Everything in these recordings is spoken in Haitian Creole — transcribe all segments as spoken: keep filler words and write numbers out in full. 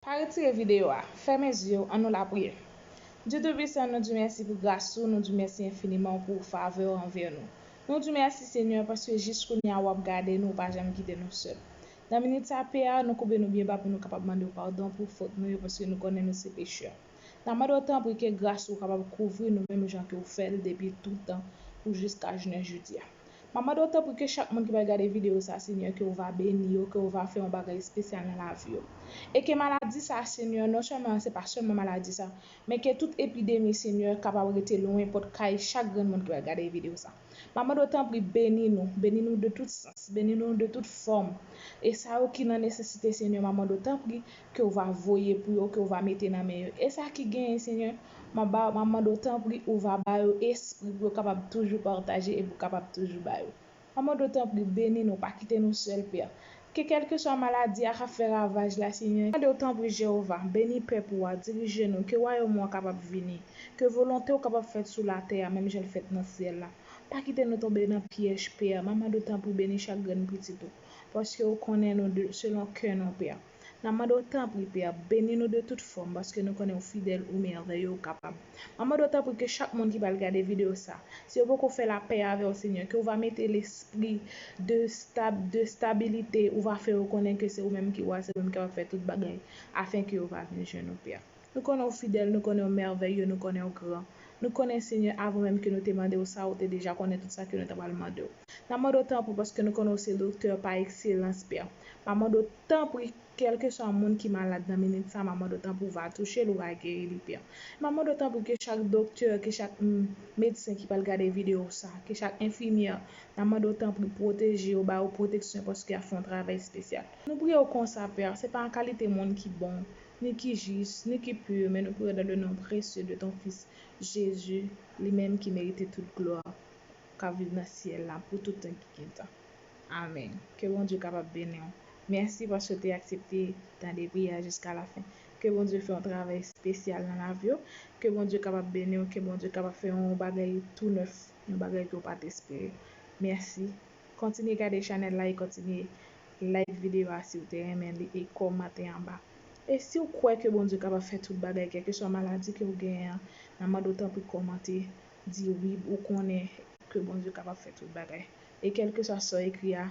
Pa retire videyo a. Fèmen zye w, ann nou lapriyè. Dye Toupisan, nou di w mèsi pou gras ou, nou di w mèsi enfiniman pou favè w anvè nou. Nou di w mèsi, Senyè, paske jis kounye a w ap gade nou, ou pa janm kite nou sèl. Nan minit sa, Pè a, nou koube nou byen ba pou nou kapab mande w padon pou fòt nou yo, paske nou konnen nou se pechè. N ap mande w tanpri ke gras ou kapab kouvri nou menm jan ke w fè l depi tout tan pou jiska jounen jodi a. M ap mande w tanpri ke chak moun ki pral gade videyo sa, Senyè, ke w va beni yo, ke w va fè yon bagay espesyal nan lavi yo. E ke maladi sa, Senyè, non sèlman se pa sèlman maladi sa, men ke tout epidemi, Senyè, kapab rete lwen pòt kay chak grenn moun ki pral gade videyo sa. M ap mande w tanpri beni nou, beni nou de tout sans, beni nou de tout fòm. E sa yo ki nan nesesite, Senyè, m ap mande w tanpri ke w va voye pou yo, ke w va mete nan men yo. E sa ki genyen, Senyè, m ap ba, m ap mande w tanpri, ou va ba yo espri pou yo kapab toujou pataje e pou kapab toujou ba yo. M ap mande w tanpri, beni nou, pa kite nou sèl, Pè. Ke kèlkeswa maladi a k ap fè ravaj la, Senyè, m ap mande w tanpri, Jewova, beni pèp ou a, dirije nou, ke wayòm ou an kapab vini, ke volonte w kapab fèt sou latè a, menm jan l fèt nan syèl la. Pa kite nou tonbe nan pyèj, Pè. M ap mande w tanpri, beni chak grenn pitit ou, paske ou konnen nou de, selon kè nou, Pè. N ap mande w tanpri, Pè, beni nou de tout fòm, paske nou konnen w fidèl, ou mèvèye, ou kapab. M ap mande w tanpri ke chak moun ki pral gade videyo sa, si yo poko fè lapè avè w, Senyè, ke w va mete lespri de stab-, de stabilite, ou va fè yo konnen ke se ou menm ki wa, se ou menm ki kapab fè tout bagay, afen ke yo va vin jwenn ou, Pè. Nou konnen w fidèl, nou konnen w mèvèye, nou konnen w gran. Nou konnen, Senyè, avan menm ke nou te mande w sa, ou te deja konnen tout sa ke nou ta pral mande w. N ap mande w tanpri, paske nou konnen w se doktè pa ekselans, Pè. M ap mande w tanpri, kèlkeswa moun ki malad nan minit sa, m ap mande w tanpri, ou va touche l, ou va geri li, Pè. M ap mande w tanpri ke chak doktè, ke chak, mm, medsen ki pral gade videyo sa, ke chak enfimyè, n ap mande w tanpri, pwoteje yo, ba yo pwoteksyon, paske y ap fè yon travay espesyal. Nou priye w konsa, Pè, se pa an kalite moun ki bon, ni ki jis, ni ki pi, men nou priye dans le nom précieux de ton Fils, Jésus, li menm ki merite tout glwa, k ap viv nan syèl la pou tout tan ki gen tan. Amèn. Ke Bondye kapab beni w. Mèsi paske w te aksepte tande priyè a jiska lafen. Ke Bondye fè yon travay espesyal nan lavi w. Ke Bondye kapab beni w. Ke Bondye kapab fè yon bagay tou nèf, yon bagay ke w pa t espere. Mèsi. Kontinye gade chanèl la e kontinye like videyo a si w te renmen li e kòmante anba. E si w kwè ke Bondye kapab fè tout bagay, kèlkeswa maladi ke w genyen an, n ap mande w tanpri kòmante, di wi, ou konnen ke Bondye kapab fè tout bagay. E kèlkeswa sa w ekri a,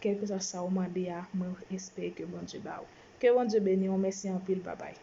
kèlkeswa sa w mande a, mwen espere ke Bondye ba w. Ke Bondye beni w, mèsi anpil, babay.